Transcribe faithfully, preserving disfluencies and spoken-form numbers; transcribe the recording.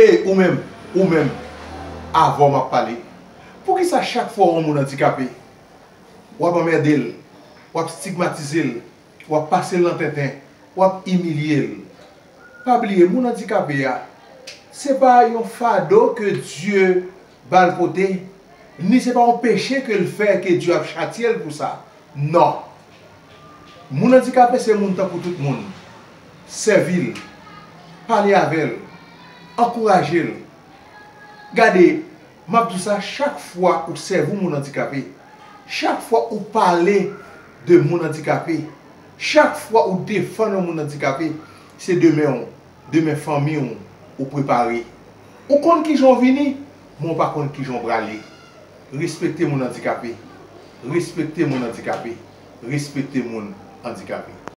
E ou menm, ou menm, avè w m ap pale. Poukisa chak fwa w wè yon moun andikape, w ap anmède l, w ap stigmatize l, w ap pase l nan tenten, w ap imilye l? Pa bliye, moun andikape a, se pa yon fado ke Dye ba l pote, ni se pa yon peche ke l fè ke Dye ap chatye l pou sa. Non. Moun andikape se moun tankou tout moun. Sèvi l, pale avè l, ankouraje l. Gade, m ap di w sa, chak fwa ou sèvi yon moun andikape, chak fwa ou pale de moun andikape, chak fwa ou defann yon moun andikape, se demen w, demen fanmi w, ou prepare. Ou konn kijan w vini, men w pa konn kijan w prale. Respekte moun andikape. Respekte moun andikape. Respekte moun andikape.